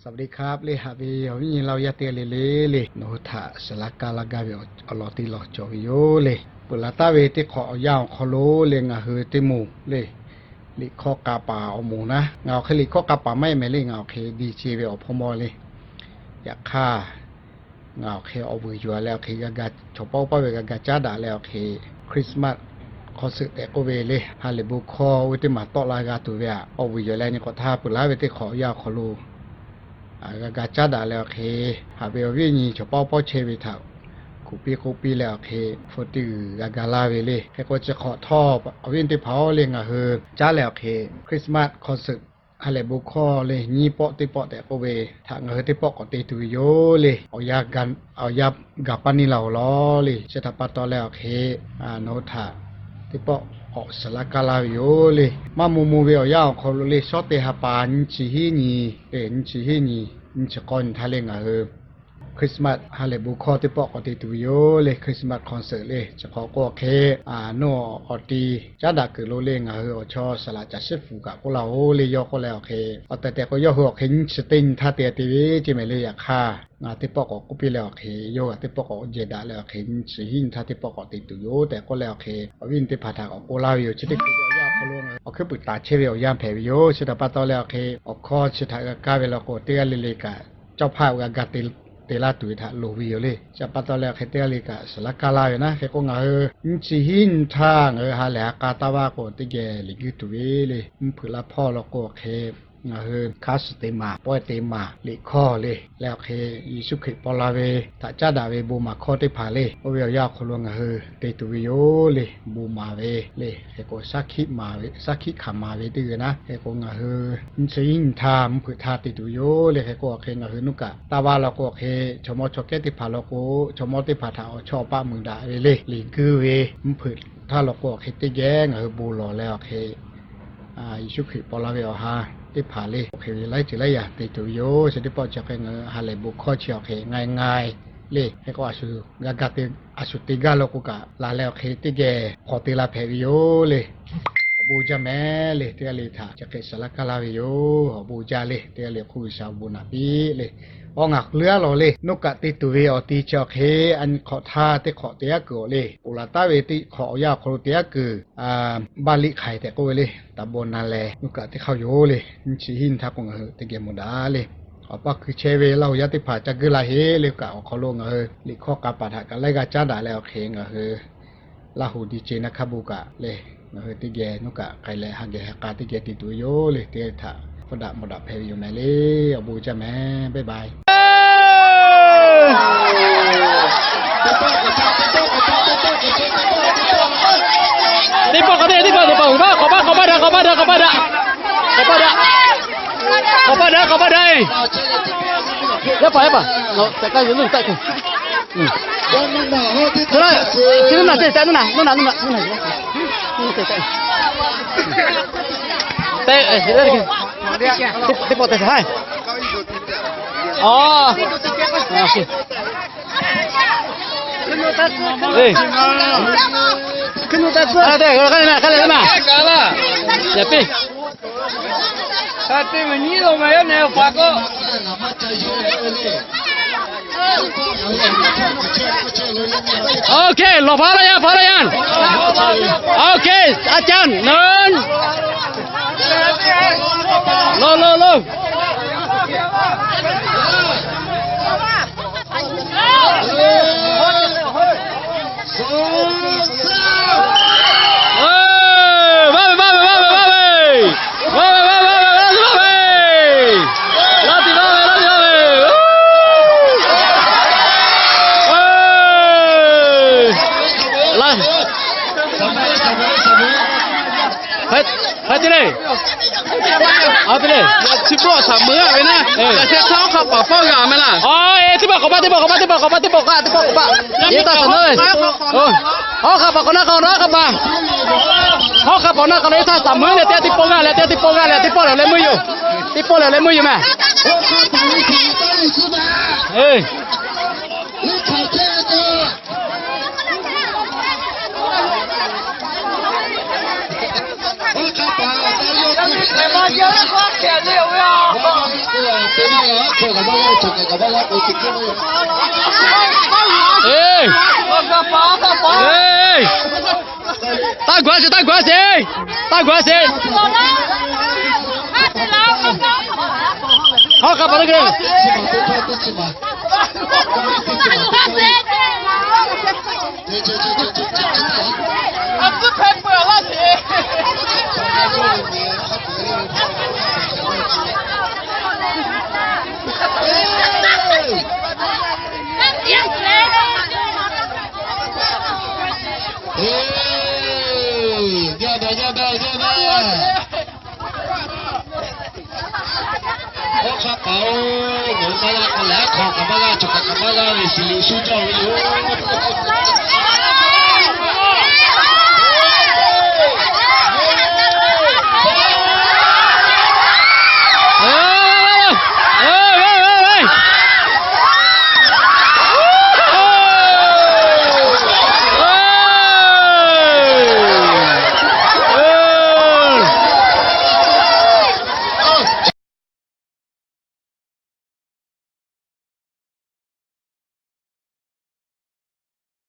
สวัสดีครับ le, haꞈ ve awˬ viˉ nyi Laˇ huˍ yaˇ teˇ g'aˇ le le le, nawˬ hui htaꞈ saˍ laꞈ kaˇ laˇ gaˇ ve awˬ lawn teˇ lawn cawˬ ve yoˬ le. Peuˬ laˬ taˍ ve teˇ hk'awꞈ awˬ yanˇ awˬ hk'aw lo le, ngaˬ hui teˇ moˍ le, liꞈ hkawˇ k'a paˍ awˬ moˍ naˉ, ngaˬ awˬ hk'e liꞈ hkawˇ k'a paˍ maˇ heˆ mehˍ le, ngaˬ awˬ hk'e di ce ve awˬ hpawˇ mawˇ le. Yaꞈ hk'aˇ, ngaˬ awˬ hk'e awˬ vuiˬ yuˬ leh awˬ hk'e g'a ga, chaw paˇ oˇ paˇ ve g'a ga caˉ daꞈ leh awˬ hk'e Christmas concert tehꞈ k'oˆ ve le, ha lehˬ bon hkawˇ oˇ ve teˇ maˬ tawˆ la g'a tuˬ ve htaꞈ awˬ vuiˬ yuˬ leh nyi k'awꞈ htaˇ peuˬ laˬ ve teˇ hk'awꞈ awˬ yanˇ awˬ hk'aw lo g'a ga caˉ daꞈ leh awˬ hk'e, haꞈ ve awˬ viˉ awˬ nyi chaw paˇ oˇ paˇ chehˇ ve htaꞈ kuˬ piˇ k'oˆ piˇ leh awˬ hk'e, hpu teˇ g'uiˬ g'a ga laˇ ve le. Hk'e k'o chi hk'awꞈ htawˇ awˬ viˉ teˇ hpaˍ oˬ le, ngaˬ hui caˉ leh awˬ hk'e Christmas concert ha lehˬ bon hkawˇ le, nyiˇ pawˆ teˇ pawˆ tehꞈ k'oˆ ve htaꞈ ngaˬ hui teˇ pawˆ k'awꞈ te tuˬ ve yoˬ le. Awˬ yanˇ gaˬ pa niˇ la-oˬ laˬ le. Chi htaꞈ pa taw leh awˬ hk'e, nawˬ hui htaꞈ teˇ pawˆ k'awꞈ saˍ laꞈ kaˇ laˇ ve yoˬ le. Maˇ mvuh mvuh ve awˬ yanˇ awˬ hk'aw lo le, shawˉ teˇ ha pa nyiˇ chi hiˉ nyi, teˇ nyiˇ chi hiˉ nyi, nyiˇ chi k'awˇ nyi htaˇ le ngaˬ hui Christmas ha lehˬ bon hkawˇ teˇ pawˆ k'awꞈ te tuˬ ve yoˬ le. Christmas concert le, chi hk'awꞈ k'o awˬ hk'e, nawˬ awˬ ti caˉ daꞈ kuiˬ lo le, ngaˬ hui awˬ chaw saˍ laꞈ caˬ shiˉ fuˍ kaꞈ k'oˆ laˇ-oˬ le. Yawˇ k'oˆ leh awˬ hk'e, awˬ tehˬ tehˬ k'o yawˇ hui awˬ hk'e nyiˇ chi teˇ nyi htaˇ te te ve ceˇ mehˍ le. Yaꞈ hk'aˇ, ngaˬ teˇ pawˆ k'awꞈ k'oˆ piˇ leh awˬ hk'e, yawˇ g'a teˇ pawˆ k'awꞈ jehˬ daꞈ leh awˬ hk'e, nyiˇ chi hiˉ nyi htaˇ teˇ pawˆ k'awꞈ te tuˬ yoˬ tehꞈ k'oˆ leh awˬ hk'e, awˬ viˉ awˬ nyi teˇ hpaˍ htaꞈ k'awꞈ k'oˆ laˇ ve yoˬ. Chi teˇ hkui awˬ yanˇ awˬ hk'aw lo awˬ hkuiˉ puiˍ taˍ chehˇ ve awˬ yanˇ hpehꞈ ve yoˬ. Chi htaꞈ pa taw leh awˬ hk'e, awˬ hkawˇ chi htaꞈ g'a kaˇ ve law k'o, teˇ g'aˇ le le kaꞈ cawˇ hpaˇ g'a ga te laˇ tuˬ ve htaꞈ loˍ ve yoˬ le. Chi htaꞈ pa taw leh awˬ hk'e teˇ g'aˇ le kaꞈ saˍ laꞈ kaˇ laˇ ve naˉ. Hk'e k'o ngaˬ hui nyiˇ chi hiˉ nyi htaˇ ngaˬ hui ha lehˬ ha k'a taˇ vaˇ k'o teˇ geh liꞈ guiˇ tuˬ ve le. Mvuhˇ hpeuꞈ laˇ hpawˇ law k'o awˬ hk'e, ngaˬ hui hkaˉ suhˍ te maˍ, pawehˇ te maˍ, liꞈ hkawˇ le, leh awˬ hk'e Yeˍsuˆ Hkriꞈ paw la ve htaꞈ caˉ daꞈ ve bon maˍ hkawˇ teˇ hpaˍ le, oˇ ve awˬ yanˇ awˬ hk'aw lo ngaˬ hui te tuˬ ve yoˬ le. Bon maˍ ve le, hk'e k'o shaˉ hkiˆ hkanˍ maˍ ve teˇ g'uiˬ naˉ. Hk'e k'o ngaˬ hui nyiˇ chi hiˉ nyi htaˇ mvuhˇ hpeuꞈ htaˇ te tuˬ ve yoˬ le. Hk'e k'o awˬ hk'e ngaˬ hui nuˇ kaꞈ taˇ vaˇ law k'o awˬ hk'e, chaw mawˇ chaw kehˉ teˇ hpaˍ law k'o, chaw mawˇ teˇ hpaˍ htaꞈ awˬ chawˇ awˬ paˆ mui daꞈ ve le, liꞈ guiˇ ve mvuhˇ hpeuꞈ htaˇ law k'o awˬ hk'e teˇ geh ngaˬ hui bon lawˬ leh awˬ hk'e Yeˍsuˆ Hkriꞈ paw la ve awˬ ha teˇ hpaˍ le, awˬ hk'e ve laiˉ ceuˬ laiˉ yaꞈ te tuˬ ve yoˬ. Chi teˇ pawˆ chi hk'e ngaˬ hui ha lehˬ bon hkawˇ chi awˬ hk'e nga nga le. Hk'e k'o a shu g'a ga te, a shu te gaˇ law k'o kaꞈ laˬ leh awˬ hk'e teˇ geh hk'awꞈ te la hpehꞈ ve yoˬ le. Awˬ bon jaˇ mehˍ le, teˇ g'aˇ le htaꞈ chi hk'e saˍ laꞈ kaˇ laˇ ve yoˬ. Awˬ bon jaˇ le, teˇ g'aˇ le hk'oˆ G'uiˬsha awˬ bon naꞈ piˇ le. Awˬ ngaˬ hk'u leuˉ aˉ lawˬ le, nuˇ kaꞈ te tuˬ ve awˬ ti chi awˬ hk'e a nyi hk'awꞈ htaˇ teˇ hk'awꞈ te aˉ kuiˬ awˬ le, ponˬ laˬ taˉ ve teˇ hk'awꞈ awˬ yanˇ awˬ hk'aw lo te aˉ kuiˬ Baˇliˆ hk'aiˬ tehꞈ k'oˆ ve le, taˍ bon na leh nuˇ kaꞈ teˇ hk'aˇ yoˬ le. Nyiˇ chi hiˉ nyi htaˇ k'o ngaˬ hui teˇ geh mawˬ daꞈ le. Awˬ paˇ hkui chehˇ ve Laˇ huˍ yaˇ teˇ hpaˍ ca guˇ la heˆ le. Kaꞈ awˬ hk'aw lo ngaˬ hui liꞈ hkawˇ k'a paˍ htaꞈ kaꞈ laiˉ g'aˇ caˉ daꞈ leh awˬ hk'e ngaˬ hui Laˇ huˍ di ce naˇ hk'aˇ bon kaꞈ le, ngaˬ hui teˇ geh nuˇ kaꞈ k'ai leh ha geh ha k'a teˇ geh te tuˬ ve yoˬ le. Teˇ htaꞈ hpfuhˇ daꞈ mawˬ daꞈ hpehꞈ ve yoˬ mehˍ le. Awˬ bon jaˇ mehˍ. Bye bye. Teˇ pawˆ k'awꞈ te, teˇ pawˆ, teˇ pawˆ, k'awꞈ baˆ, k'awꞈ baˆ daꞈ, k'awꞈ baˆ daꞈ, k'awꞈ baˆ daꞈ, k'awꞈ baˆ daꞈ, k'awꞈ baˆ daꞈ, k'awꞈ baˆ daꞈ. Yaˇ paˍ, yaˇ paˍ, nawˬ tehꞈ k'ai ve lo tehꞈ k'ai. Chi teˇ naˬ, teˇ naˬ, teˇ naˬ, teˇ naˬ. Teˇ pawˆ tehꞈ sa ha. Aw. Okay, lawˬ hpaˇ laˇ yanˇ, hpaˇ laˇ yanˇ. Okay, a caˇ nonˉ. Lo, lo, lo. Chi bawˆ shaˍ meuˇ a ve naˉ, chi htaˇ hawˉ hk'a paˍ pawˆ g'a mehˍ laˇ. Teˇ pawˆ k'awꞈ paˆ, teˇ pawˆ k'awꞈ paˆ, teˇ pawˆ k'awꞈ paˆ, teˇ pawˆ k'awꞈ paˆ, teˇ pawˆ k'awꞈ paˆ. Hawˉ hk'a paˍ k'awꞈ na k'o, hawˉ hk'a paˍ, hawˉ hk'a paˍ na k'o, teˇ htaˇ shaˍ meuˇ leh teˇ g'aˇ teˇ pawˆ g'aˇ leh teˇ g'aˇ teˇ pawˆ g'aˇ leh teˇ pawˆ lehˬ leh meuˇ yoˬ. Teˇ pawˆ lehˬ leh meuˇ yoˬ mehˍ. Eˬ, taˇ g'aˇ sheˍ, taˇ g'aˇ sheˍ, taˇ g'aˇ sheˍ. Hawˉ hk'a pa taˇ g'aˇ. Oˇ hk'a paˍ-oˬ, nawˬ hui maˇ g'a k'awꞈ lehˬ, aˉ hk'aw kaꞈ maˇ g'a, cawˬ kaꞈ kaꞈ maˇ g'a, liꞈ shiˍ liꞈ shu jaˇ ve yoˬ.